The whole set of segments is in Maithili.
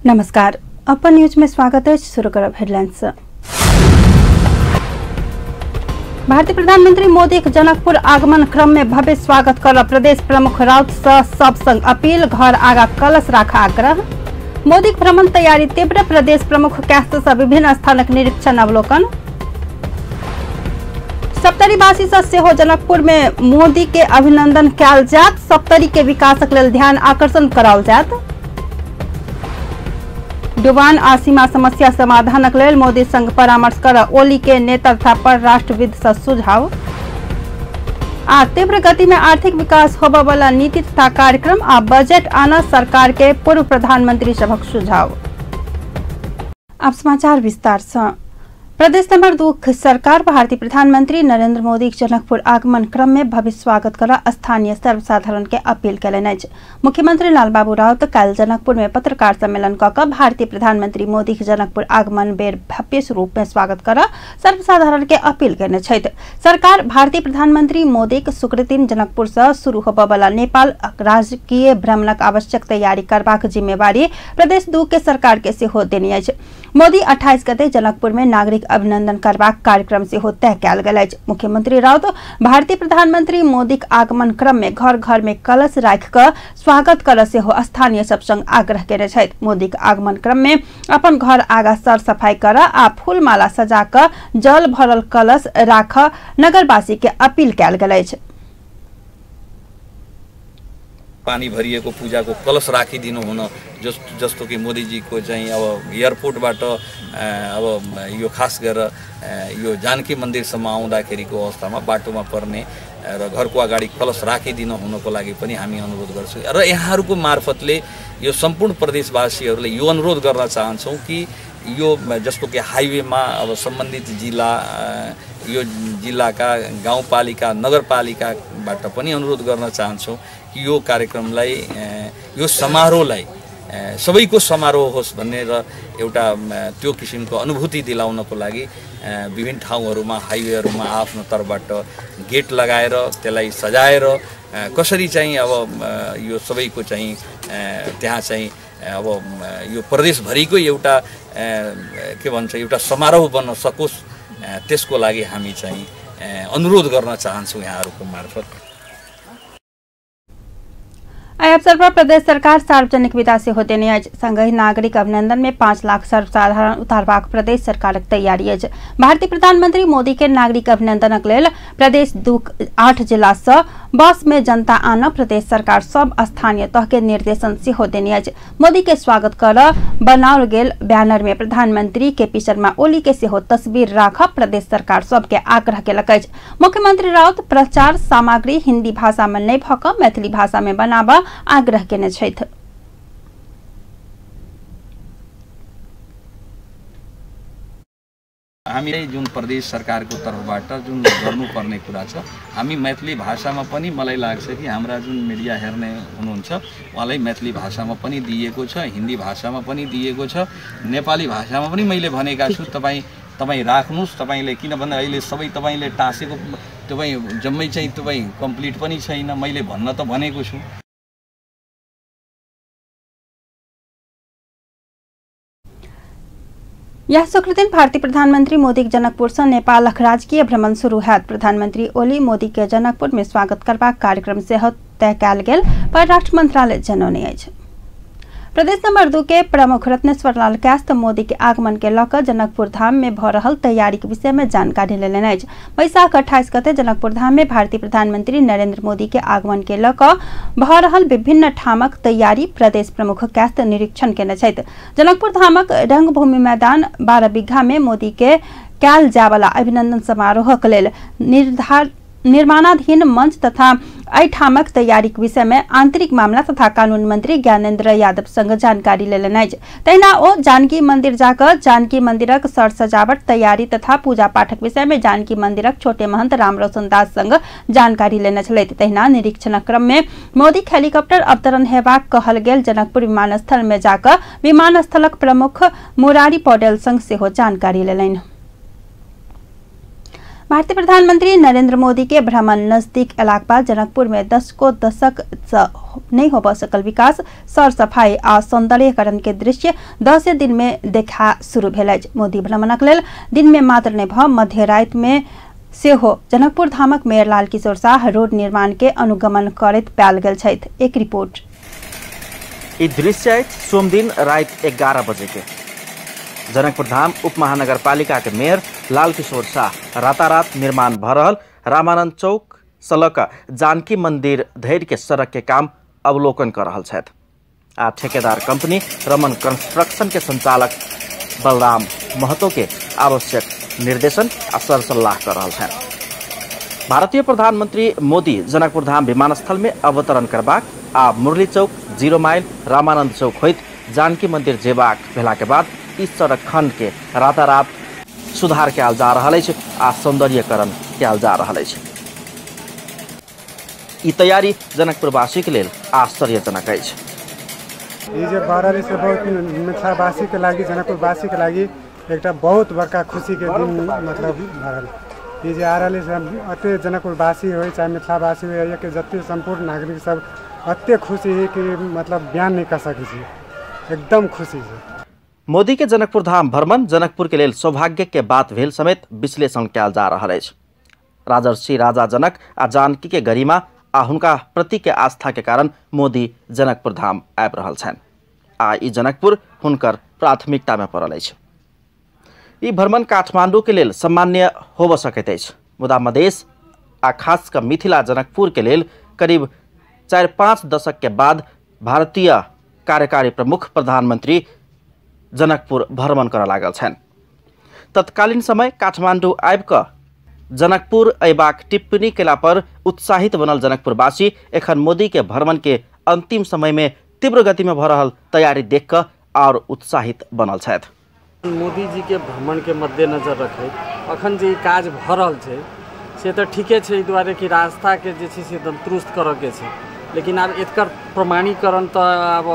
नमस्कार, अपन न्यूज में स्वागत है। शुरू करब हेडलाइंस। भारतीय प्रधानमंत्री मोदी के जनकपुर आगमन क्रम में भव्य स्वागत कर प्रदेश प्रमुख राउत स सब संग अपील, घर आगा कलश राख आग्रह। मोदी के भ्रमण तैयारी तीव्र, प्रदेश प्रमुख कैस्त स विभिन्न स्थानक निरीक्षण अवलोकन। सप्तरीवासी स सेहो जनकपुर में मोदी के अभिनंदन कयल जायत, सप्तरी के विकासक लेल ध्यान आकर्षण कराओल जायत। डुबान आ सीमा समस्या समाधानक लेल मोदी संग परामर्श कर ओली के नेता तथा परराष्ट्रविद स सुझाव। आ तीव्र गति में आर्थिक विकास होबय वाला नीति तथा कार्यक्रम आ बजट आना सरकार के पूर्व प्रधानमंत्री सभक सुझाव। अब समाचार विस्तार से। प्रदेश नंबर 2 सरकार भारतीय प्रधानमंत्री नरेंद्र मोदी के जनकपुर आगमन क्रम में भव्य स्वागत कर स्थानीय सर्वसाधारण के अपील कयलनि अछि। मुख्यमंत्री लालबाबू राउत काल्हि जनकपुर में पत्रकार सम्मेलन क क भारतीय प्रधानमंत्री मोदी के जनकपुर आगमन बेर भव्य रूप में स्वागत कर सर्वसाधारण के अपील कयने छथि। सरकार भारतीय प्रधानमंत्री मोदी के शुक्रदिन जनकपुर से शुरू होबय वाला नेपाल राजकीय भ्रमणक आवश्यक तैयारी करबाक जिम्मेवारी प्रदेश 2 के सरकार के सेहो देने अछि। मोदी 28 गते जनकपुर में नागरिक अभिनंदन करबाक कार्यक्रम सेहो तय कयल गेल अछि। मुख्यमंत्री राउत भारतीय प्रधानमंत्री मोदी के आगमन क्रम में घर घर में कलश राखि क स्वागत कर सेहो स्थानीय सब संग आग्रह केने छथि। मोदी के आगमन क्रम में अपन घर आगा सर सफाई कर आ फूलमाला सजा क जल भरल कलश राख नगरवासी के अपील कयल गेल अछि। पानी भरिएको पूजाको कलश राखिदिनु हुन, जस्तो कि मोदीजीको चाहिँ अब एयरपोर्टबाट अब यो खास गरेर यो जानकी मन्दिरसम्म आउँदाखेरिको अवस्थामा बाटोमा पर्ने र घरको अगाडि कलश राखिदिनु हुनको लागि पनि हामी अनुरोध गर्छौँ। र यहाँहरूको मार्फतले यो सम्पूर्ण प्रदेशवासीहरूले यो अनुरोध गर्न चाहन्छौँ कि यो जस्तो कि हाइवेमा अब सम्बन्धित जिल्ला यो जिल्लाका गाउँपालिका नगरपालिकाबाट पनि अनुरोध गर्न चाहन्छौँ कि यो कार्यक्रमलाई यो समारोहलाई सबैको समारोह होस् भन्ने र एउटा त्यो किसिमको अनुभूति दिलाउनको लागि विभिन्न ठाउँहरूमा हाइवेहरूमा आफ्नो तर्फबाट गेट लगाएर त्यसलाई सजाएर कसरी चाहिँ अब यो सबैको चाहिँ त्यहाँ चाहिँ अब यो प्रदेशभरिको एउटा के भन्छ एउटा समारोह बन्न सकोस्, त्यसको लागि हामी चाहिँ अनुरोध गर्न चाहन्छौँ यहाँहरूको मार्फत। एहि अवसर पर प्रदेश सरकार सार्वजनिक विदा सेहो देने अछि। संगहि नागरिक अभिनंदन में 5 लाख सर्वसाधारण उतारबाक प्रदेश सरकारक तैयारी अछि। भारतीय प्रधानमंत्री मोदी के नागरिक अभिनंदनक लेल प्रदेश 8 जिला स बस में जनता आन प्रदेश सरकार सब स्थानीय तह के निर्देशन सेहो देने अछि। मोदी के स्वागत कर बनाओल गेल बैनर में प्रधानमंत्री के पी शर्मा ओली के सेहो तस्वीर राख प्रदेश सरकार सबके आग्रह केलक अछि। मुख्यमंत्री राउत प्रचार सामग्री हिंदी भाषा में नहि भऽ कऽ मैथिली भाषा में बनाबऽ आग्रह केने छथि। हामीले जुन प्रदेश सरकारको तर्फबाट जुन गर्नुपर्ने कुरा छ, हामी मैथिली भाषामा पनि मलाई लाग्छ कि हाम्रा जुन मिडिया हेर्ने हुनुहुन्छ उहाँलाई मैथिली भाषामा पनि दिएको छ, हिन्दी भाषामा पनि दिएको छ, नेपाली भाषामा पनि मैले भनेका छु। तपाईँ राख्नुहोस्, तपाईँले किनभने अहिले सबै तपाईँले टाँसेको तपाईँ जम्मै चाहिँ तपाईँ कम्प्लिट पनि छैन, मैले भन्न त भनेको छु। यह शुक्रदिन भारतीय प्रधानमंत्री मोदी के जनकपुर से नेपाल राजकीय भ्रमण शुरू हैत। प्रधानमंत्री ओली मोदी के जनकपुर में स्वागत करबाक कार्यक्रम सेहो तय कयल गेल परराष्ट्र मंत्रालय जनौने अछि। प्रदेश नंबर 2 के प्रमुख रत्नेश्वर लाल कैस्त मोदी के आगमन के लऽ कऽ जनकपुर धाम में भऽ रहल तैयारी के विषय में जानकारी लेलनि अछि। वैशाख 28 गते जनकपुर धाम में भारतीय प्रधानमंत्री नरेंद्र मोदी के आगमन के लऽ कऽ भऽ रहल विभिन्न ठामक तैयारी प्रदेश प्रमुख कैस्त निरीक्षण केने छथि। जनकपुर धामक रंगभूमि मैदान 12 बीघा में मोदी के कयल जायवला अभिनंदन समारोहक लेल निर्माणाधीन मंच तथा एहि ठामक तैयारी के विषय में आंतरिक मामला तथा कानून मंत्री ज्ञानेन्द्र यादव संग जानकारी लेलनि अछि। तहिना ओ जानकी मंदिर जाकऽ जानकी मंदिरक सर सजावट तैयारी तथा पूजा पाठक विषय में जानकी मंदिरक छोटे महंत रामरोशन दास संग जानकारी लेने छलथि। तहिना निरीक्षणक क्रम में मोदी हेलीकॉप्टर अवतरण हेबाक कहल गेल जनकपुर विमानस्थल में जाकऽ विमानस्थलक प्रमुख मुरारी पौडेल संग सेहो जानकारी लेलनि। भारतीय प्रधानमंत्री नरेंद्र मोदी के भ्रमण नजदीक एलाक बाद जनकपुर में दशकों दशक नहीं हो सकल विकास, सर सफाई आ सौंदर्यकरण के दृश्य 10 दिन में देखा शुरू भेल अछि। मोदी भ्रमणक लेल दिन में मात्र नहि भ मध्य राति में सेहो जनकपुर धामक मेयर लाल किशोर शाह रोड निर्माण के अनुगमन करैत पायल गेल छथि। एक रिपोर्ट। ई दृश्य अछि सोमदिन राति 11 बजे के। जनकपुर धाम उप महानगरपालिका के मेयर लाल किशोर शाह रातारात निर्माण भ रहल रामानंद चौक से लऽ कऽ जानकी मंदिर धरि के सड़क के काम अवलोकन कर रहल छथि आ ठेकेदार कंपनी रमन कंस्ट्रक्शन के संचालक बलराम महतो के आवश्यक निर्देशन आ सरसल्लाह कर रहल छथि। भारतीय प्रधानमंत्री मोदी जनकपुर धाम विमानस्थल में अवतरण करबाक आ मुरली चौक, 0 माइल, रामानंद चौक होइत जानकी मंदिर जेबाक भेला के बाद इस सड़क खंड के रातारात सुधार कयल जा रहल अछि आ सौंदर्यकरण कयल जा रहल अछि। ई तैयारी जनकपुरवासी के लेल आश्चर्यजनक अछि। ई जे भऽ रहल से बहुत मिथिलावासी के लागि, जनकपुरवासी के लागि एकटा बहुत बड़का खुशी के दिन मतलब भऽ रहल। ई जे आ रहल से अते जनकपुरवासी हो चाहे मिथिलावासी हो, के जते सम्पूर्ण नागरिक सब अते खुशी है कि मतलब बयान नहीं कर सकै छी, एकदम खुशी है। मोदी के जनकपुर धाम भ्रमण जनकपुर के लेल सौभाग्य के बात भेल समेत विश्लेषण कयल जा रहल अछि। राजर्षि राजा जनक आ जानकी के गरिमा आ हुनका प्रति के आस्था के कारण मोदी जनकपुर धाम आबि रहल छनि आ ई जनकपुर हुनकर प्राथमिकता में पड़ल अछि। ई भ्रमण काठमांडू के लेल सामान्य होब सकैत अछि, मुदा मधेश आ खास कऽ मिथिला जनकपुर के लेल करीब 4-5 दशक के बाद भारतीय कार्यकारी प्रमुख प्रधानमंत्री जनकपुर भ्रमण करऽ लागल छनि। तत्कालीन समय काठमांडू आबि कऽ जनकपुर अयबाक टिप्पणी केला पर उत्साहित बनल जनकपुरवासी एखन मोदी के भ्रमण के अंतिम समय में तीव्र गति में भऽ रहल तैयारी देख कऽ और उत्साहित बनल छथि। मोदी जी के भ्रमण के मद्देनजर रखैत अखन जे काज भऽ रहल छै से तऽ ठीके छै, एहि दुआरे कि रास्ताके जे छै से एकदम दुरुस्त करऽके छै, लेकिन आब एकर प्रमाणीकरण तऽ आब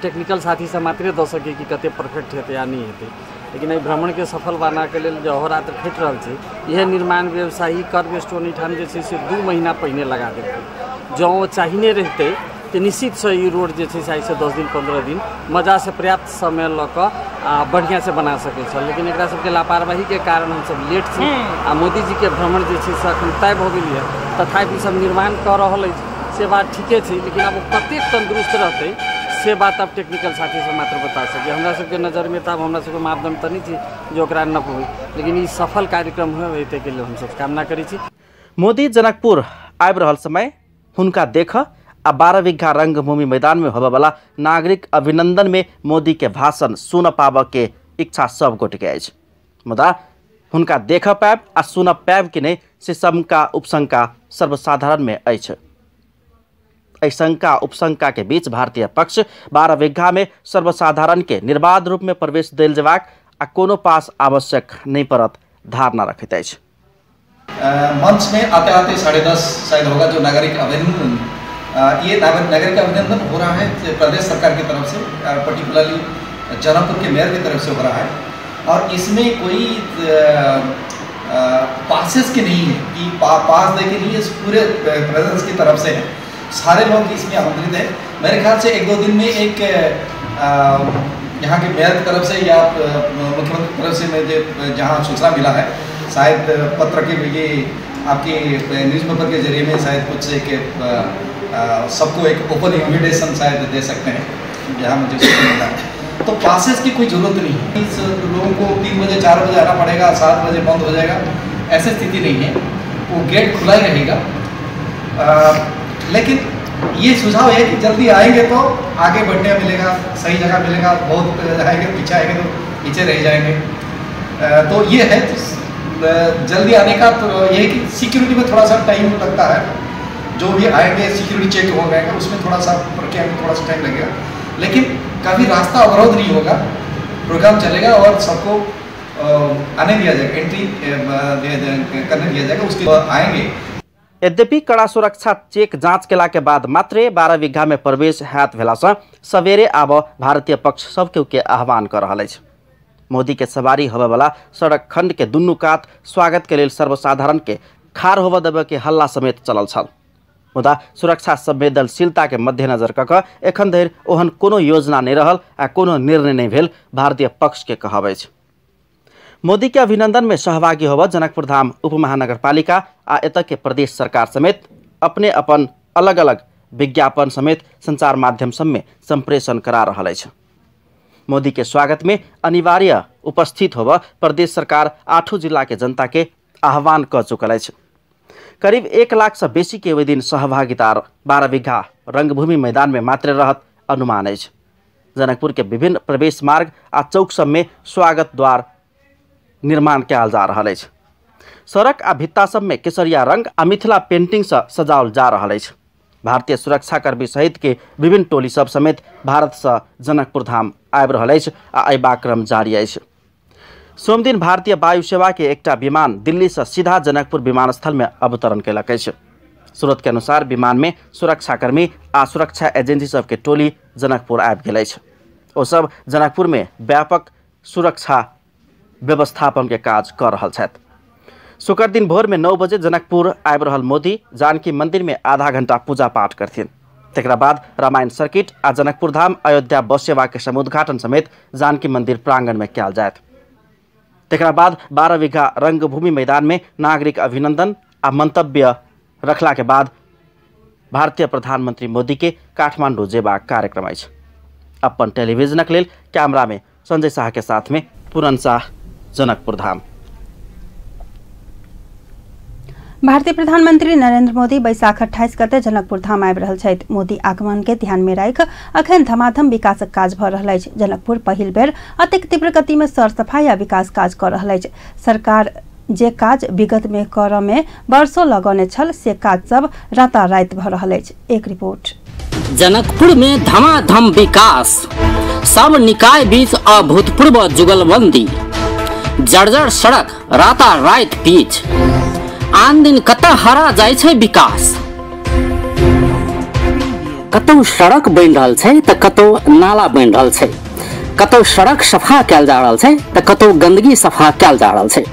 टेक्निकल साथी सब मात्रे दऽ सकै कि कते परफेक्ट हेतै या नहि हेतै। लेकिन एहि भ्रमणके सफल बनाके लेल जे अहोरात्र खटि रहल छै, इएह निर्माण व्यवसायी कर्व स्टोन एहिठाम जे छै से 2 महीना पहिने लगा देलकै। जँ ओ चाहिने रहितै तऽ निश्चितसँ ई रोड जे छै से आइसँ 10 दिन 15 दिन मजासँ पर्याप्त समय लऽ कऽ आ बढ़िआँसँ बना सकै छल, लेकिन एकरा सबके लापरवाहीके कारण हमसब लेट छी आ मोदीजीके भ्रमण जे छै से अखन तय भऽ गेल यऽ, तथापि सब निर्माण कऽ रहल अछि से बात ठीके छै, लेकिन आब ओ कतेक तन्दुरुस्त रहतै से बात आब टेक्निकल साथी सब मात्र बता सकै। हमरा सबके नजरमे तऽ आब हमरा सबके मापदंड तऽ नहि छै जे ओकरा नपबै, लेकिन ई सफल कार्यक्रम होइ ताहिके लेल हमसब कामना करै छी। मोदी जनकपुर आबि रहल समय हुनका देख आ 12 बीघा रंगभूमि मैदान में होबयवला नागरिक अभिनंदन में मोदी के भाषण सुन पाबऽ के इच्छा सब गोटे के अछि, मुदा हुनका देख पायब आ सुन पायब कि नहि से शंका उपशंका सर्वसाधारण में अछि। एहि शंका उपशंका के बीच भारतीय पक्ष 12 बीघा में सर्वसाधारण के निर्बाध रूप में प्रवेश देल जेबाक आ कोनो पास आवश्यक नहीं पड़त धारणा रखैत अछि। मंच में आते आते 10:30 शायद होगा जो नागरिक अभिनंदन, ये नागरिक अभिनंदन हो रहा है प्रदेश सरकार की तरफ से, पर्टिकुलरली जनकपुर के मेयर की तरफ से हो रहा है, और इसमें कोई पासेस की नहीं है कि पास दे के नहीं है, पूरे प्रदेश की तरफ से है, सारे लोग इसमें आमंत्रित हैं। मेरे ख्याल से 1-2 दिन में एक यहाँ के मेयर की तरफ से या मुख्यमंत्री की तरफ से मुझे जहाँ सूचना मिला है, शायद पत्र के ये आपके न्यूज़पेपर के जरिए में शायद कुछ एक सबको एक ओपन इन्विटेशन शायद दे सकते हैं, यहाँ मुझे सूचना मिला है। तो पासेस की कोई ज़रूरत नहीं है, इस लोगों को 3 बजे 4 बजे आना पड़ेगा, 7 बजे बंद हो जाएगा, ऐसी स्थिति नहीं है, वो गेट खुला ही रहेगा। लेकिन ये सुझाव है कि जल्दी आएंगे तो आगे बढ़ने मिलेगा, सही जगह मिलेगा, बहुत आएंगे पीछे आएंगे तो पीछे रह जाएंगे। तो ये है तो जल्दी आने का तो ये है कि सिक्योरिटी में थोड़ा सा टाइम लगता है, जो भी आएंगे सिक्योरिटी चेक हो जाएगा, उसमें थोड़ा सा प्रक्रिया में थोड़ा सा टाइम लगेगा, लेकिन काफ़ी रास्ता अवरोध नहीं होगा, प्रोग्राम चलेगा और सबको आने दिया जाएगा, एंट्री करने दिया जाएगा, उसके आएंगे। यद्यपि कड़ा सुरक्षा चेक जाँच केला के बाद मात्रे 12 बीघा में प्रवेश हैत भेला सँ सवेरे आब भारतीय पक्ष सब केओ के आह्वान कर रहल अछि। मोदी के सवारी होबे वाला सड़क खंड के दुनू कात स्वागत के लेल सर्वसाधारण के खार होबे देबे के हल्ला समेत चलल छल। मुदा सुरक्षा संवेदनशीलता के मद्देनजर कऽ कऽ एखन धरि ओहन कोनो योजना नहि रहल आ कोनो निर्णय नहि भेल भारतीय पक्ष के कहब अछि। मोदी के अभिनंदन में सहभागी होबऽ जनकपुर धाम उपमहानगरपालिका आ एतय के प्रदेश सरकार समेत अपने अपन अलग अलग विज्ञापन समेत संचार माध्यम सब में संप्रेषण करा रहल अछि। मोदी के स्वागत में अनिवार्य उपस्थित होबऽ प्रदेश सरकार 8 जिला के जनता के आह्वान कऽ चुकल अछि। करीब 1 लाख से बेसी के ओहि दिन सहभागिता 12 बीघा रंगभूमि मैदान में मात्र रहत अनुमान अछि। जनकपुर के विभिन्न प्रवेश मार्ग आ चौक सब में स्वागत द्वार निर्माण कयल जा रहल अछि। सड़क आ भित्ता सब में केसरिया रंग आ मिथिला पेंटिंग से सजाओल जा रहल अछि। भारतीय सुरक्षाकर्मी सहित के विभिन्न टोली सब समेत भारत से जनकपुर धाम आबि रहल अछि आ अयबाक क्रम जारी अछि। सोमदिन भारतीय वायु सेवा के एकटा विमान दिल्ली से सीधा जनकपुर विमानस्थल में अवतरण कयलक अछि। स्रोत के अनुसार विमान में सुरक्षाकर्मी आ सुरक्षा एजेंसी सबके टोली जनकपुर आबि गेल अछि। ओ सब जनकपुर में व्यापक सुरक्षा व्यवस्थापन के काज कर रहल छथि। शुक्र दिन भोर में 9 बजे जनकपुर आबि रहल मोदी जानकी मंदिर में आधा घंटा पूजा पाठ करथिन। तकरा बाद रामायण सर्किट आ जनकपुर धाम अयोध्या बस सेवा के समुद्घाटन समेत जानकी मंदिर प्रांगण में कयल जायत। तकरा बाद 12 बीघा रंगभूमि मैदान में नागरिक अभिनंदन आ मंतव्य रखला के बाद भारतीय प्रधानमंत्री मोदी के काठमांडू जेबाक कार्यक्रम अछि। अपन टेलीविजनक लेल कैमरा में संजय शाह के साथ में पूरन शाह, जनकपुर धाम। भारतीय प्रधानमंत्री नरेंद्र मोदी बैसाख 28 गते जनकपुर धाम आबि रहल छथि। मोदी आगमन के ध्यान में राखि अखन धमाधम विकासक काज भऽ रहल अछि। जनकपुर पहिल बेर अतेक तीव्र गति में सर सफाई आ विकास काज कऽ रहल अछि। सरकार जे काज विगत में करऽ में वर्षों लगौने छल से काज सब राताराति भऽ रहल अछि। एक रिपोर्ट। जनकपुर में धमाधम विकास, सब निकाय बीच अभूतपूर्व जुगलबंदी, जर्जर सड़क राताराति पीच, आन दिन कतऽ हरा जाइ छै विकास। कतौ सड़क बनि रहल छै तऽ कतौ नाला बनि रहल छै, कतौ सड़क सफा कयल जा रहल छै तऽ कतौ गंदगी सफा कयल जा रहल छै।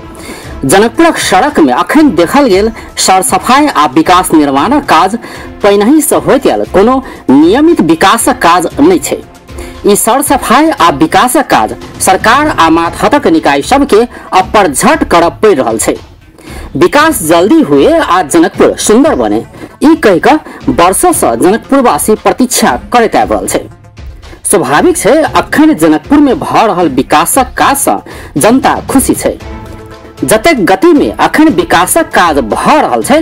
जनकपुरक सड़क में अखन देखल गेल सर सफाई आ विकास निर्माणक काज पहिनहि से होइत आयल कोनो नियमित विकासक काज नहि छै। ई सर सफाई आ विकासक काज सरकार आ मातहतक निकाय सबके अपरझट करऽ पड़ि रहल छै। विकास जल्दी हुए आ जनकपुर सुंदर बने, ई कहि कऽ वर्षों से जनकपुरवासी प्रतीक्षा करैत आबि रहल छै। स्वाभाविक छै अखन जनकपुर में भऽ रहल विकासक काज से जनता खुशी छै। जतेक गति में अखन विकासक काज भऽ रहल छै,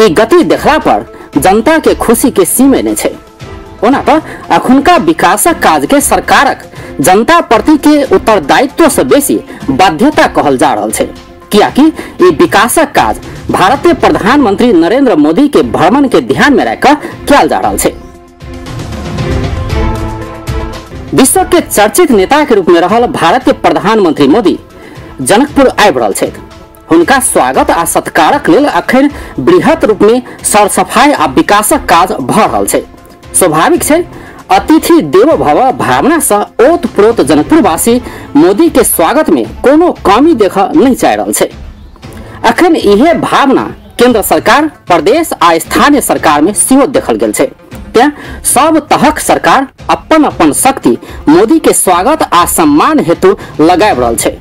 ई गति देखला पर जनता के खुशी के सीमे नहि छै। ओना तऽ अखुनका विकासक काज के सरकारक जनता प्रति के उत्तरदायित्व से बेसी बाध्यता कहल जा रहल छै, कियाकि ई विकासक काज भारतीय प्रधानमंत्री नरेंद्र मोदी के भ्रमण के ध्यान में राखि कयल जा रहल छै। विश्व के चर्चित नेता के रूप में रहल भारतीय प्रधानमंत्री मोदी जनकपुर आबि रहल छथि। हुनका स्वागत आ सत्कारक लेल अखन बृहत रूप में सर सफाई आ विकासक काज भऽ रहल छै। स्वाभाविक छै अतिथि देवो भव भावना से ओत प्रोत जनकपुरवासी मोदी के स्वागत में कोनो कमी देख नहीं चाहि रहल छै। अखन इहे भावना केंद्र सरकार, प्रदेश आ स्थानीय सरकार में सेहो देखल गेल छै। तें सब तहक सरकार अपन अपन शक्ति मोदी के स्वागत आ सम्मान हेतु लगाबि रहल छै।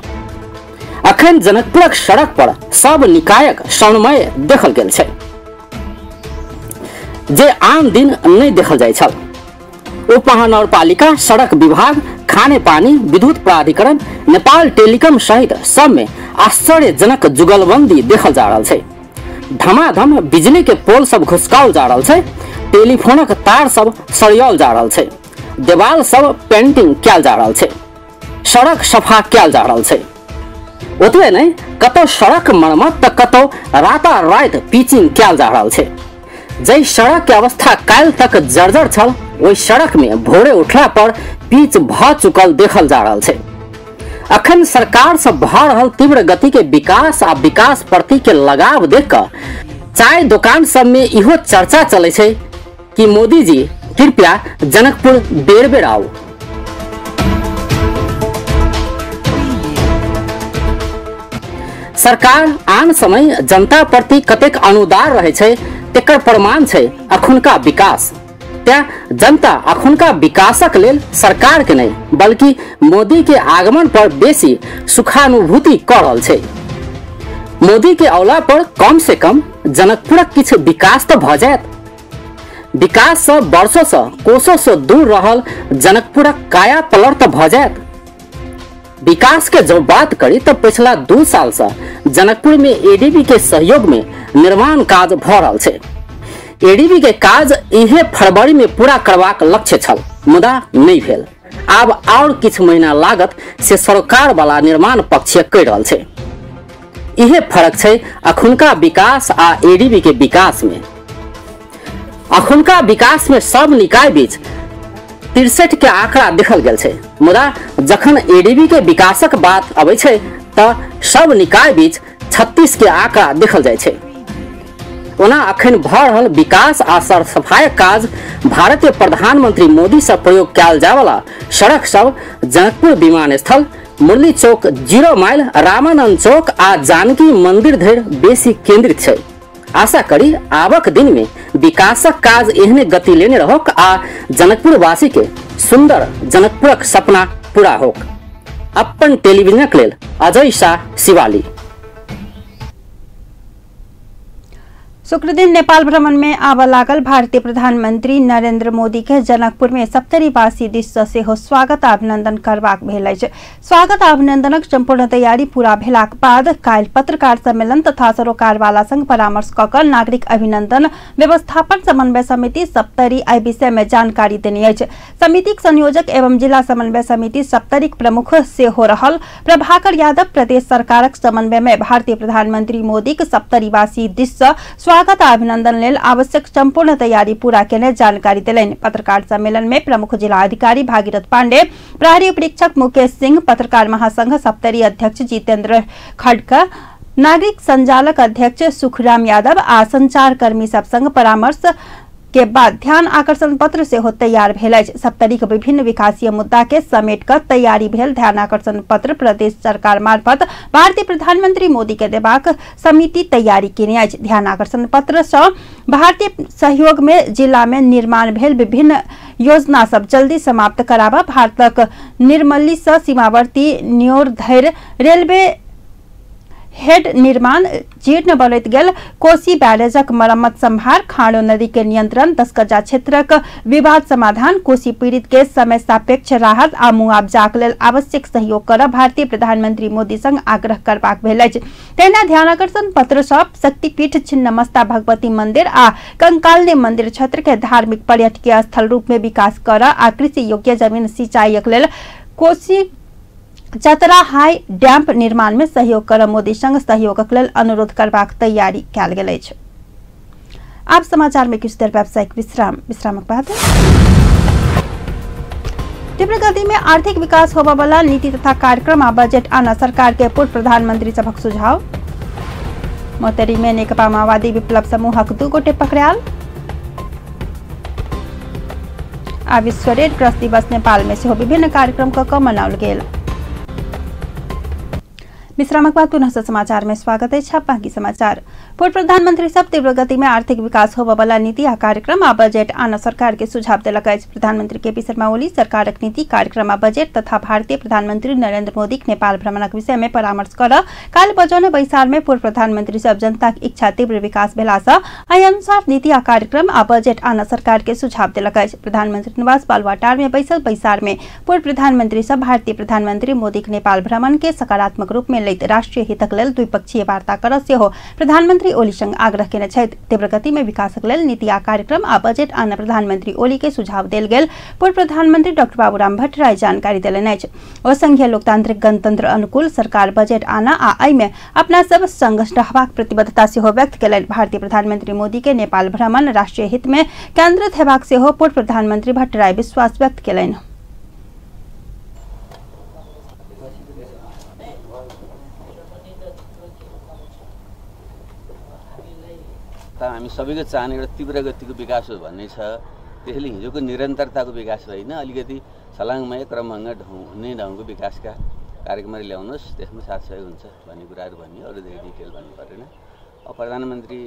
अखन जनकपुरक सड़क पर सब निकायक समन्वय देखल गेल छै, जे आन दिन नहीं देखल जाइ छल। उपमहानगरपालिका, सड़क विभाग, खाने पानी, विद्युत प्राधिकरण, नेपाल टेलीकॉम सहित सब में आश्चर्यजनक जुगलबंदी देखल जा रहल छै। धमाधम बिजली के पोल सब घुसकाओल जा रहल छै, टेलीफोनक तार सब सरियाओल जा रहल छै, देवाल सब पेंटिंग कयल जा रहल छै, सड़क सफा कयल जा रहल छै। ओतबे नहि, कतौ सड़क मरम्मत तऽ कतौ राताराति पिचिंग कयल जा रहल छै। जाहि सड़क के अवस्था काल्हि तक जर्जर छल, ओहि सड़क में भोरे उठला पर पिच भऽ चुकल देखल जा रहल छै। अखन सरकार से भऽ रहल तीव्र गति के विकास आ विकास प्रति के लगाव देख कऽ चाय दुकान सब में इहो चर्चा चलै छै कि मोदी जी कृपया जनकपुर बेर बेर आउ। सरकार आन समय जनता प्रति कतेक अनुदार रहे छै तेकर प्रमाण छै अखुनका विकास। तें जनता अखुनका विकासक लेल सरकार के नहीं बल्कि मोदी के आगमन पर बेसी सुखानुभूति क रहल छै। मोदी के औला पर कम से कम जनकपुरक किछु विकास तो भ जायत। विकास से वर्षों से कोसों से दूर रहल जनकपुरक काया पलट तो भ जायत। विकास के जब बात करी तो पिछला 2 साल से जनकपुर में एडीबी के सहयोग में निर्माण काज भ रहल छै। एडीबी के काज इहे फरवरी में पूरा करबाक लक्ष्य छल, मुदा नहीं भेल। आब और किछु महीना लागत से सरकार वाला निर्माण पक्ष कहि रहल छै। इहे फरक छै अखुनका विकास आ एडीबी के विकास में। अखुनका विकास में सब निकाय बीच 63 के आंकड़ा देखल गेल छै, मुदा जखन एडीबी के विकासक बात अबै छै त सब निकाय बीच 36 के आंकड़ा देखल जाइ छै। ओना अखन भ रहल विकास आ सरसफाइक काज भारतीय प्रधानमंत्री मोदी से प्रयोग कयल जायवला सड़क सब जनकपुर विमानस्थल, मुरली चौक, 0 माइल, रामानंद चौक आ जानकी मंदिर धरि बेसी केंद्रित छै। आशा करी आबक दिन में विकासक काज एहने गति लेने रहोक आ जनकपुरवासी के सुंदर जनकपुरक सपना पूरा होक। अपन टेलीविजनक लेल अजय शाह, शिवाली। शुक्रदिन नेपाल भ्रमण में आबऽ लागल भारतीय प्रधानमंत्री नरेंद्र मोदी के जनकपुर में सप्तरीवासी दिस से सेहो स्वागत अभिनंदन करबाक भेल अछि। स्वागत अभिनंदनक संपूर्ण तैयारी पूरा भेलाक बाद काल्हि पत्रकार सम्मेलन तथा सरोकारवाला संग परामर्श कऽ कऽ नागरिक अभिनंदन व्यवस्थापन समन्वय समिति सप्तरी एहि विषय में जानकारी देने अछि। समितिक संयोजक एवं जिला समन्वय समिति सप्तरीक प्रमुख सेहो रहल प्रभाकर यादव प्रदेश सरकारक समन्वय में भारतीय प्रधानमंत्री मोदीक सप्तरीवासी दिस से स्वागत अभिनंदन लेल आवश्यक संपूर्ण तैयारी पूरा केने जानकारी देलनि। पत्रकार सम्मेलन में प्रमुख जिला अधिकारी भागीरथ पांडे, प्रहरी उपरीक्षक मुकेश सिंह, पत्रकार महासंघ सप्तरी अध्यक्ष जितेंद्र खड़का, नागरिक संजालक अध्यक्ष सुखराम यादव आ संचारकर्मी सब संग परामर्श के बाद ध्यान आकर्षण पत्र सेहो तैयार भेल अछि। सप्तरीक विभिन्न विकासीय मुद्दा के समेट कऽ तैयारी भेल ध्यान आकर्षण पत्र प्रदेश सरकार मार्फत भारतीय प्रधानमंत्री मोदी के देबाक समिति तैयारी केने अछि। ध्यान आकर्षण पत्र सँ भारतीय सहयोग में जिला में निर्माण भेल विभिन्न योजना सब जल्दी समाप्त कराबऽ, भारतक निर्मली सँ सीमावर्ती न्योर धरि रेलवे हेड निर्माण, जीर्ण बनैत गेल कोसी बैरेजक मरम्मत संभार, खाड़ो नदी के नियंत्रण, 10 कज्जा क्षेत्रक विवाद समाधान, कोसी पीड़ित के समय सापेक्ष राहत आ मुआवजाक लेल आवश्यक सहयोग करब भारतीय प्रधानमंत्री मोदी संग आग्रह करबाक भेल अछि। तहिना ध्यानाकर्षण पत्र सब शक्तिपीठ छिन्नमस्ता भगवती मंदिर आ कंकालनी मंदिर क्षेत्र के धार्मिक पर्यटकीय स्थल रूप में विकास करऽ आ कृषि योग्य जमीन सिंचाईक लेल कोसी चतरा हाई डैम्प निर्माण में सहयोग कर मोदी संग सहयोगक लेल अनुरोध करबाक तैयारी कयल गेल अछि। आब समाचार में किछु देर व्यावसायिक विश्राम, विश्रामक बाद तीव्र गति में आर्थिक विकास होबयवला नीति तथा कार्यक्रम आ बजट आना सरकार के पूर्व प्रधानमंत्री सभक सुझाव। मोहतरी में नेकपा माओवादी विप्लव समूहक 2 गोटे पकड़ायल। आ विश्व रेड क्रॉस दिवस नेपाल में सेहो विभिन्न कार्यक्रम कऽ मनाओल गेल। विश्रामक बाद पुनः समाचार में स्वागत है। बाकी समाचार। पूर्व प्रधानमंत्री सब तीव्र गति में आर्थिक विकास होबयवला नीति आ कार्यक्रम आ बजट आना सरकार के सुझाव देलक अछि। प्रधानमंत्री केपी शर्मा ओली सरकारक नीति, कार्यक्रम आ बजट तथा भारतीय प्रधानमंत्री नरेंद्र मोदीक नेपाल भ्रमणक विषय में परामर्श कर काल्हि बजौने बैसार में पूर्व प्रधानमंत्री सब जनताक इच्छा तीव्र विकास भेला सँ एहि अनुसार नीति आ कार्यक्रम आ बजट आना सरकार के सुझाव देलक अछि। प्रधानमंत्री निवास बालुवाटार में बैसल बैसार में पूर्व प्रधानमंत्री सब भारतीय प्रधानमंत्री मोदीक नेपाल भ्रमण के सकारात्मक रूप में लैत राष्ट्रीय हितक लेल द्विपक्षीय वार्ता कर सेहो प्रधानमंत्री ओली संग आग्रह केने छथि। तीव्र गति में विकासक लेल नीति आ कार्यक्रम आ बजट आन प्रधानमंत्री ओली के सुझाव देल गेल पूर्व प्रधानमंत्री डॉक्टर बाबूराम भट्टराई जानकारी देलनि अछि। ओ संघीय लोकतांत्रिक गणतंत्र अनुकूल सरकार बजट आना आ एहि अपना सब संग रहबाक प्रतिबद्धता सेहो व्यक्त केलनि। भारतीय प्रधानमंत्री मोदी के नेपाल भ्रमण राष्ट्रीय हित में केंद्रित हेबाक सेहो पूर्व प्रधानमंत्री भट्टराई विश्वास व्यक्त केलनि। हामी सबैको चाहना एउटा तीव्र गतिको विकास हो भन्ने छ। त्यसैले हिजोको निरन्तरताको विकास होइन, अलिकति छलाङमय क्रमभङ्ग हुने ढङ्गको विकासका कार्यक्रमहरू ल्याउनुहोस्, त्यसमा साथ सहयोग हुन्छ भन्ने कुराहरू भन्यो। अरू धेरै डिटेल भन्नु परेन। अब प्रधानमन्त्री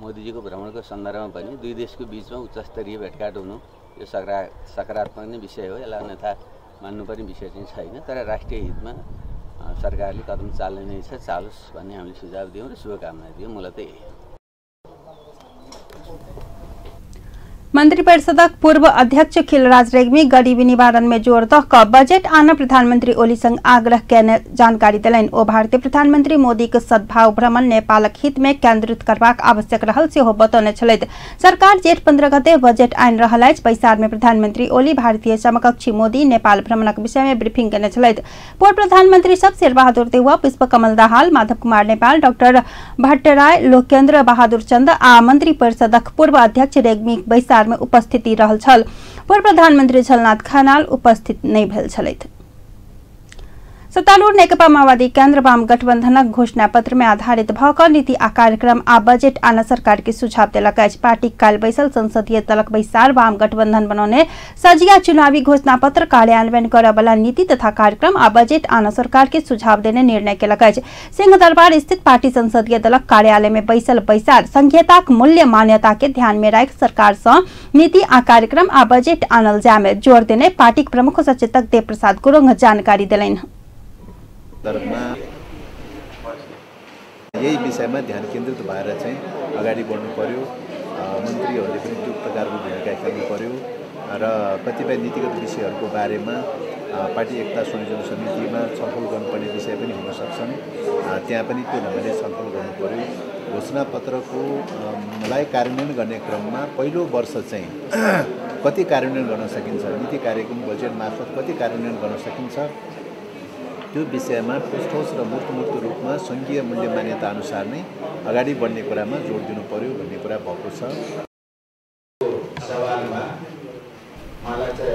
मोदीजीको भ्रमणको सन्दर्भमा पनि दुई देशको बिचमा उच्चस्तरीय भेटघाट हुनु यो सकारात्मक नै विषय हो, यसलाई अन्यथा मान्नुपर्ने विषय चाहिँ छैन। तर राष्ट्रिय हितमा सरकारले कदम चाल्ने नै छ, चालोस् भन्ने हामीले सुझाव दियौँ र शुभकामना दियौँ। मूलत यही हो। मंत्रिपरिषदक पूर्व अध्यक्ष खिलराज रेग्मी गरीबी निवारण में जोर दऽ कऽ बजट आन प्रधानमंत्री ओली संग आग्रह केने जानकारी देलनि। ओ भारतीय प्रधानमंत्री मोदी के सद्भाव भ्रमण नेपालक हित में केंद्रित करबाक आवश्यक रहल सेहो बतौने छलथि। सरकार जेठ 15 गते बजट आनि रहल अछि। बैसार में प्रधानमंत्री ओली भारतीय समकक्षी मोदी नेपाल भ्रमणक विषय में ब्रीफिंग केने छलथि। पूर्व प्रधानमंत्री सब शेरबहादुर देउवा, पुष्पकमल दाहाल, माधव कुमार नेपाल, डॉक्टर भट्टराय, लोकेन्द्र बहादुर चन्द आ मंत्रिपरिषदक पूर्व अध्यक्ष रेग्मी बैसार में उपस्थिति रहल छल। पूर्व प्रधानमंत्री झलनाथ खनाल उपस्थित नहीं भेल छलथि। सत्तारूढ़ नेकपा माओवादी केंद्र वाम गठबंधनक घोषणा पत्र में आधारित भऽ कऽ नीति आ कार्यक्रम आ बजट आन सरकार के सुझाव देलक अछि। पार्टी काल्हि बैसल संसदीय दलक बैसार वाम गठबंधन बनौने सजिया चुनावी घोषणा पत्र कार्यान्वयन करऽ वाला नीति तथा कार्यक्रम आ बजट आन सरकार के सुझाव देने निर्णय केलक अछि। सिंहदरबार स्थित पार्टी संसदीय दलक कार्यालय में बैसल बैसार संघीयताक मूल्य मान्यता के ध्यान में राखि सरकार सँ नीति आ कार्यक्रम आ बजट आनल जाय में जोर देने पार्टीक प्रमुख सचेतक देव प्रसाद गुरुङ जानकारी देलनि। यही विषयमा ध्यान केन्द्रित भएर चाहिँ अगाडि बढ्नु पर्यो। मन्त्रीहरूले पनि त्यो प्रकारको भूमिका खेल्नु पर्यो र कतिपय नीतिगत विषयहरूको बारेमा पार्टी एकता संयोजन समितिमा छलफल गर्नुपर्ने विषय पनि हुन सक्छन्, त्यहाँ पनि त्यो ढङ्गले छलफल गर्नु पर्यो। घोषणापत्रको लाई कार्यान्वयन गर्ने क्रममा पहिलो वर्ष चाहिँ कति कार्यान्वयन गर्न सकिन्छ, नीति कार्यक्रम बजेट मार्फत कति कार्यान्वयन गर्न सकिन्छ, त्यो विषयमा ठोस ठोस र मूर्त मूर्त रूपमा सङ्घीय मूल्य मान्यता अनुसार नै अगाडि बढ्ने कुरामा जोड दिनु पर्यो भन्ने कुरा भएको छ।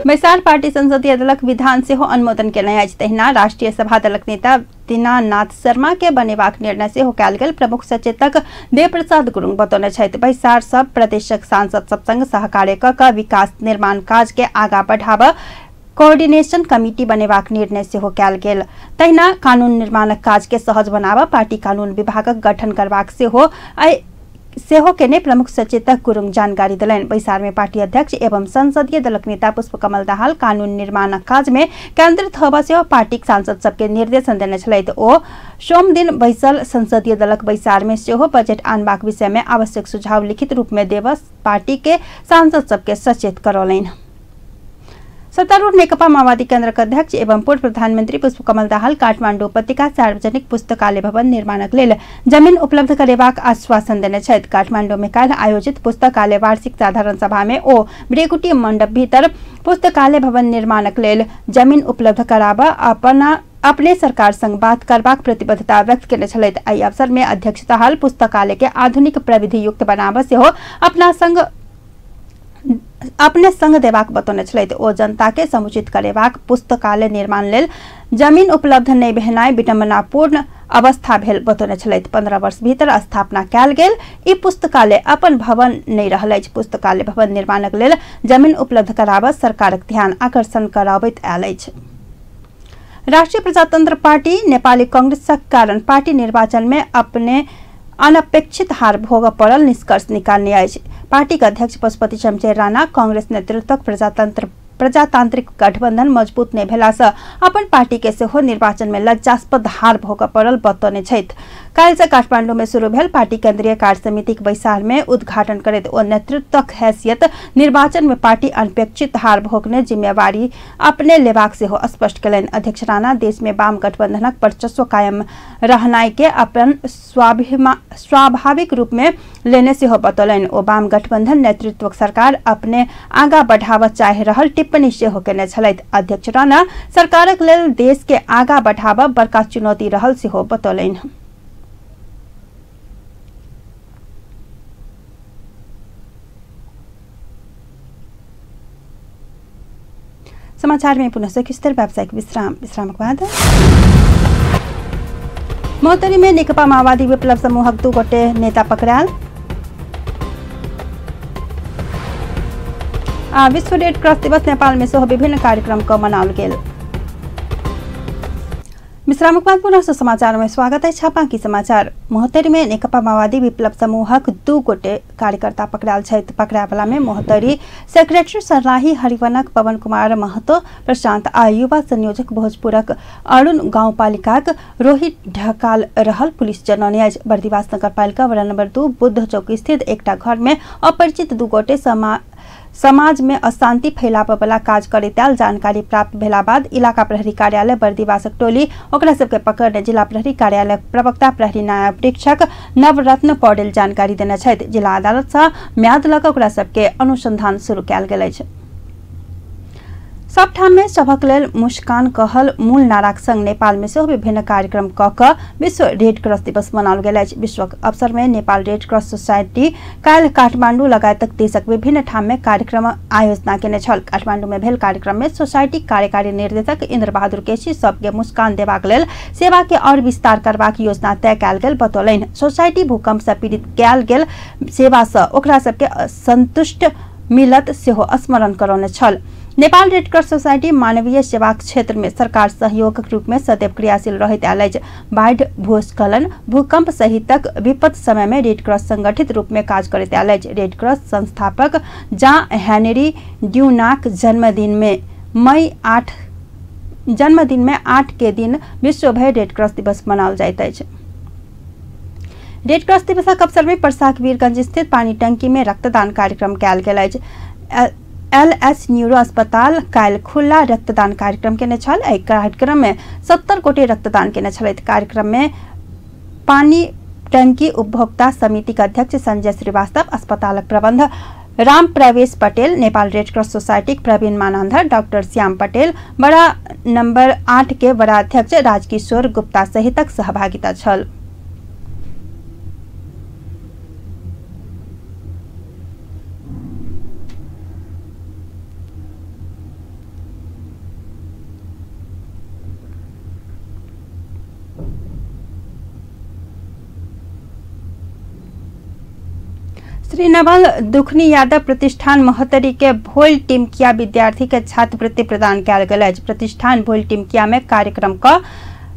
बैसार पार्टी संसदीय दलक विधान सेहो अनुमोदन केने अछि। तहिना राष्ट्रिय सभा दलक नेता दीनानाथ शर्मा के बनेबाक निर्णय सेहो कयल गेल प्रमुख सचेतक देवप्रसाद गुरुङ बतौने छथि। बैसार सब प्रदेशक सांसद सब संग सहकार्य कऽ कऽ विकास निर्माण काज के आगा बढ़ाबऽ कोऑर्डिनेशन कमिटी बनेबाक निर्णय सेहो कयल गेल। तहिना कानून निर्माणक काज के सहज बनाबऽ पार्टी कानून विभागक गठन करबाक सेहो केने प्रमुख सचेतक गुरुङ जानकारी देलनि। बैसार में पार्टी अध्यक्ष एवं संसदीय दलक नेता पुष्पकमल दाहाल कानून निर्माणक काज में केंद्रित होबऽ सेहो पार्टीक सांसद सबके निर्देशन देने छलथि। ओ सोमदिन बैसल संसदीय दलक बैसार में सेहो बजट आनबाक विषय में आवश्यक सुझाव लिखित रूप में देबऽ पार्टी के सांसद सबके सचेत करौलनि। सत्तारूढ़ नेकपा माओवादी केन्द्रक अध्यक्ष एवं पूर्व प्रधानमंत्री पुष्पकमल दाहाल काठमाडौँ उपत्यका सार्वजनिक पुस्तकालय भवन निर्माणक लेल जमीन उपलब्ध करेबाक आश्वासन देने छथि। काठमाडौँ में काल्हि आयोजित पुस्तकालय वार्षिक साधारण सभा में ओ ब्रेकुटी मंडप भीतर पुस्तकालय भवन निर्माणक लेल जमीन उपलब्ध कराबऽ अपने सरकार संग बात करबाक प्रतिबद्धता व्यक्त केने छलथि। एहि अवसर में अध्यक्ष दाहाल पुस्तकालय के आधुनिक प्रविधि युक्त बनाबऽ सेहो अपने संग देबाक बतौने छलथि। ओ जनता के समुचित करेबाक पुस्तकालय निर्माण लेल जमीन उपलब्ध नहि भेनाइ विडंबनापूर्ण अवस्था भेल बतौने छलथि। 15 वर्ष भीतर स्थापना कयल गेल ई पुस्तकालय अपन भवन नहि रहल अछि। पुस्तकालय भवन निर्माणक लेल जमीन उपलब्ध कराबऽ सरकारक ध्यान आकर्षण कराबैत आयल अछि। राष्ट्रिय प्रजातंत्र पार्टी नेपाली कांग्रेसक कारण पार्टी निर्वाचन में अपने अनपेक्षित हार भोगऽ पड़ल निष्कर्ष निकालने अछि। पार्टीक अध्यक्ष पशुपति शमशेर राणा कांग्रेस नेतृत्वक प्रजातांत्रिक गठबंधन मजबूत नहि भेलासँ अपन पार्टी के सेहो निर्वाचन में लज्जास्पद हार भोगऽ पड़ल बतौने छथि। काल्हिसँ काठमांडू में शुरू भेल पार्टी केंद्रीय कार्य समितिक बैसार में उद्घाटन करैत ओ नेतृत्वक हैसियत निर्वाचन में पार्टी अनपेक्षित हार भोगने जिम्मेवारी अपने लेबाक सेहो स्पष्ट केलनि। अध्यक्ष राणा देश में वाम गठबंधनक वर्चस्व कायम रहनाइ के अपन स्वाभाविक रूप में लेने सेहो बतौलनि। ओ वाम गठबंधन नेतृत्वक सरकार अपने आगा बढ़ाबऽ चाहि रहल टिप्पणी सेहो केने छलथि। अध्यक्ष राणा सरकारक लेल देश के आगा बढ़ाबऽ बड़का चुनौती रहल सेहो बतौलनि। समाचार में पुनः व्यावसायिक विश्राम। विश्रामक बाद महोत्तरी में नेकपा माओवादी विप्लव समूहक 2 गोटे नेता पकड़ायल। आ विश्व रेड क्रॉस दिवस नेपाल में सेहो विभिन्न कार्यक्रम क मनाओल गेल। विश्रामक बाद पुनः समाचार में स्वागत है। बाकी समाचार। महोत्तरी में नेकपा माओवादी विप्लव समूहक 2 गोटे कार्यकर्ता पकड़ायल छथि। पकड़ावला में महोत्तरी सेक्रेटरी सरलाही हरिवनक पवन कुमार महतो प्रशांत आ युवा संयोजक भोजपुरक अरुण गाउँपालिकाक रोहित ढकाल रहल पुलिस जनौने अछि। बर्दिवास नगरपालिका वडा नंबर 2 बुद्ध चौक स्थित एकटा घर में अपरिचित 2 गोटे समाज में अशांति फैलाबऽ काज करैत आयल जानकारी प्राप्त भेला बाद इलाका प्रहरी कार्यालय बर्दिवासक टोली ओकरा सबके पकड़ने जिला प्रहरी कार्यालय प्रवक्ता प्रहरी नायब प्रेक्षक नवरत्न पौडेल जानकारी देने छथि। जिला अदालत सँ म्याद लऽ कऽ ओकरा सबके अनुसंधान शुरू कयल गेल अछि। सब ठाम में सभक लेल मुस्कान कहल मूल नाराक संग नेपाल में सेहो विभिन्न कार्यक्रम क कऽ विश्व रेड क्रॉस दिवस मनाओल गेल अछि। विश्व अवसर में नेपाल रेड क्रॉस सोसाइटी काल्हि काठमांडू लगायतक देशक विभिन्न ठाम में कार्यक्रम आयोजना केने छल। काठमांडू में भेल कार्यक्रम में सोसाइटी कार्यकारी निर्देशक इंद्र बहादुर केसी सबके मुस्कान देबाक लेल सेवा के और विस्तार करबाक योजना तय कयल गेल बतौलनि। सोसाइटी भूकंप से पीड़ित कयल गेल सेवा से ओकरा सबके संतुष्ट मिलत सेहो स्मरण करौने छल। नेपाल रेड क्रॉस सोसाइटी मानवीय सेवाक क्षेत्र में सरकार सहयोगक रूप में सदैव क्रियाशील रहैत आयल अछि। बाढ़ि, भूस्खलन, भूकंप सहितक विपद समय में रेड क्रॉस संगठित रूप में काज करैत आयल अछि। रेड क्रॉस संस्थापक जां हेनरी ड्यूनाक जन्मदिन में मई 8 जन्मदिन में 8 के दिन विश्वभरि रेड क्रॉस दिवस मनाओल जाइत अछि। रेड क्रॉस दिवसक अवसर में परसाक वीरगंज स्थित पानी टंकी में रक्तदान कार्यक्रम कयल गेल अछि। एलएस न्यूरो अस्पताल काल्हि खुला रक्तदान कार्यक्रम केने छल। एहि कार्यक्रम में 70 गोटे रक्तदान केने छलथि। कार्यक्रम में पानी टंकी उपभोक्ता समिति के अध्यक्ष संजय श्रीवास्तव, अस्पतालक प्रबंध Ram Pravesh Patel, Nepal red cross society Praveen Manandhar, doctor Shyam Patel, वडा नंबर 8 के वडा अध्यक्ष राजकिशोर गुप्ता सहितक सहभागिता छल। श्री नवल दुखनी यादव प्रतिष्ठान महोत्तरी के भोल टिमकिया विद्यार्थी के छात्रवृत्ति प्रदान कयल गेल अछि। प्रतिष्ठान भोल टिमकिया में कार्यक्रम क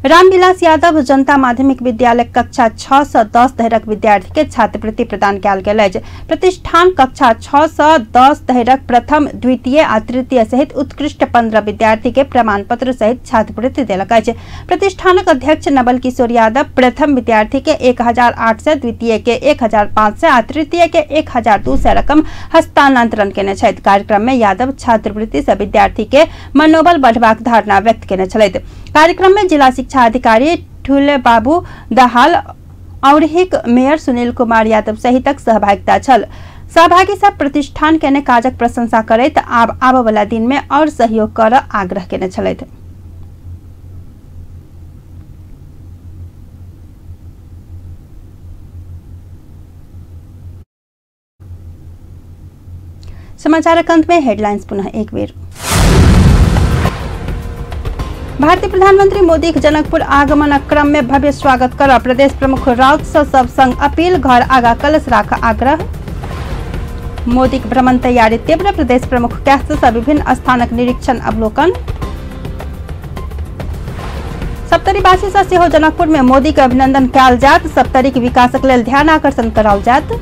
रामविलास यादव जनता माध्यमिक विद्यालय कक्षा 6 से 10 धरिक विद्यार्थी के छात्रवृत्ति प्रदान कयल गेल अछि। प्रतिष्ठान कक्षा 6 से 10 धरिक प्रथम, द्वितीय आ तृतीय सहित उत्कृष्ट 15 विद्यार्थी के प्रमाण पत्र सहित छात्रवृत्ति देलक अछि। प्रतिष्ठानक अध्यक्ष नवल किशोर यादव प्रथम विद्यार्थी के 1800, द्वितीय के 1500 आ तृतीय के 1200 रकम हस्तांतरण केने छथि। कार्यक्रम में यादव छात्रवृत्ति से विद्यार्थी के मनोबल बढ़बाक धारणा व्यक्त केने छलथि। कार्यक्रम में जिला शिक्षा अधिकारी ठुले बाबू दहाल, औरहिक मेयर सुनील कुमार यादव सहितक सहभागिता छल। सहभागी सब प्रतिष्ठान केने काजक प्रशंसा करैत आब आबय वाला दिन में और सहयोग कर आग्रह केने छलथि। समाचारक अंत में हेडलाइंस पुनः एक बेर। भारतीय प्रधानमंत्री मोदी के जनकपुर आगमन क्रम में भव्य स्वागत कर प्रदेश प्रमुख राउत से सब संग अपील, घर आगा कलश राख आग्रह। मोदी के भ्रमण तैयारी तीव्र, प्रदेश प्रमुख कैस्त से विभिन्न स्थानक निरीक्षण अवलोकन। सप्तरीवासी से सेहो जनकपुर में मोदी के अभिनंदन कयल जात, सप्तरी के विकासक लेल ध्यान आकर्षण कराओल जात।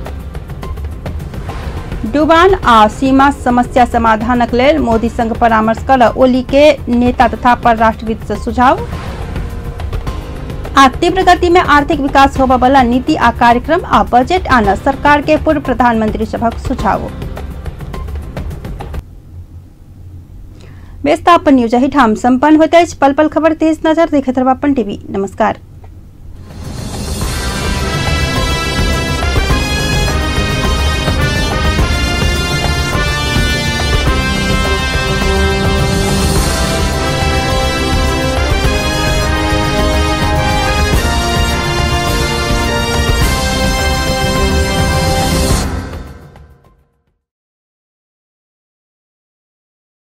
डुबान आ सीमा समस्या समाधानक लेल मोदी संग परामर्श कर ओली के नेता तथा परराष्ट्रविद से सुझाव। आ तीव्र गति में आर्थिक विकास होबय वाला नीति आ कार्यक्रम आ बजट आन सरकार के पूर्व प्रधानमंत्री सभक सुझाव। बेस्ता अपन न्यूज एहिठाम संपन्न होइत अछि। पल पल खबर तेज नजर देखैत रहब अपन टीवी। नमस्कार।